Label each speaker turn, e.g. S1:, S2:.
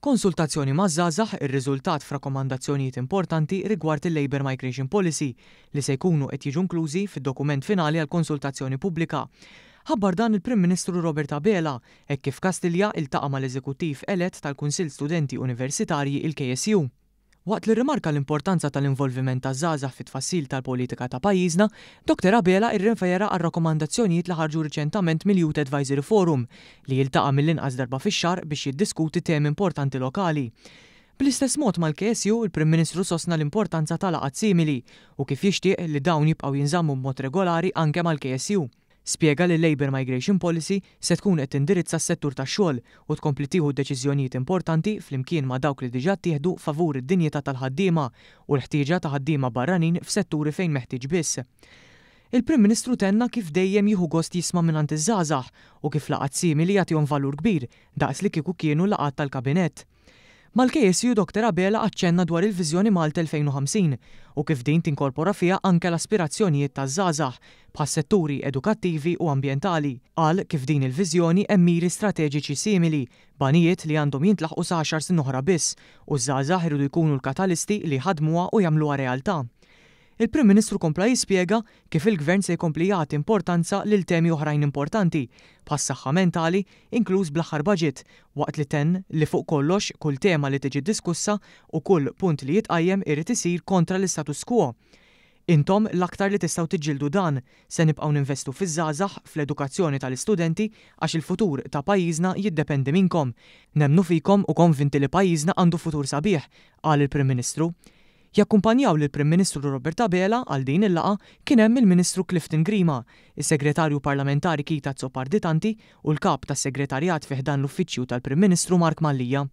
S1: Konsultazzjoni maż-żgħażagħ irriżultat f'rakkomandazzjonijiet importanti rigward il-Labour Migration Policy li se jkunu qed jiġu inklużi fid-dokument finali għall-konsultazzjoni pubblika. Ħabbar dan il-Prim Ministru Robert Abela hekk kif Kastilja iltaqa' mal-Eżekuttiv elett tal-Kunsill Studenti Universitarji il-KSU. Waqt li rrimarka l-importanza tal-involviment taż-żgħażagħ fit-tfassil tal-politika ta' pajjiżna, Dr Abela irrefera għar-rakkomandazzjonijiet li ħarġu riċentament mill-Youth Advisory Forum li jiltaqa' mill-inqas darba fix-xahar biex jiddiskuti temi importanti lokali. Bl-istess mod mal-KSU, il-Prim Ministru sostna l-importanza ta' laqgħat simili u kif jixtieq li dawn jibqgħu jinżammu b'mod regolari anke mal-KSU. Spjega li l-Labour Migration Policy se tkun qed tindirizza s-settur tax-xogħol u tkompli tieħu deċiżjonijiet importanti flimkien ma' dawk li diġà ttieħdu favur id-dinjità tal-ħaddiema u l-ħtieġa ta' ħaddiema barranin f'setturi fejn meħtieġ biss. Il-Prim Ministru tenna kif dejjem jieħu gost jisma' mingħand iż-żgħażagħ u kif laqgħat simili jagħtihom valur kbir daqs li kieku kienu laqgħat tal-Kabinett. Mal-KSU Dr Abela aċċenna dwar il-Viżjoni Malta 2050 u kif din tinkorpora fiha anke l-aspirazzjonijiet taż-żgħażagħ bħas-setturi edukattivi u ambjentali. Qal kif din il-viżjoni hemm miri strateġiċi simili b'għanijiet li għandhom jintlaħqu sa 10 snin oħra biss u ż-żgħażagħ iridu jkunu l-katalisti li jħaddmuha u jagħmluha realtà. Il-Prim Ministru kompla jispjega kif il-Gvern se jkompli jagħti importanza lil temi oħrajn importanti bħas-saħħa mentali inkluż bl-aħħar budget waqt li tenn li fuq kollox kull tema li tiġi diskussa u kull punt li jitqajjem irid isir kontra l-istatus quo. Intom l-aktar li tistgħu tiġġieldu dan, se nibqgħu ninvestu fiż-żgħażagħ, fl-edukazzjoni tal-istudenti għax il-futur ta' pajjiżna jiddependi minnkom. Nemmnu fikom u konvinti li pajjiżna għandu futur sabiħ, qal il-Prim Ministru. Jakkumpanjaw lill-Prim Ministru Robert Abela għal din il-laqgħa kien hemm il-Ministru Clifton Grima, is-Segretarju Parlamentari Keith Azzopardi Tanti u l-Kap tas-Segretarjat fi ħdan l-Uffiċċju tal-Prim Ministru Mark Mallia.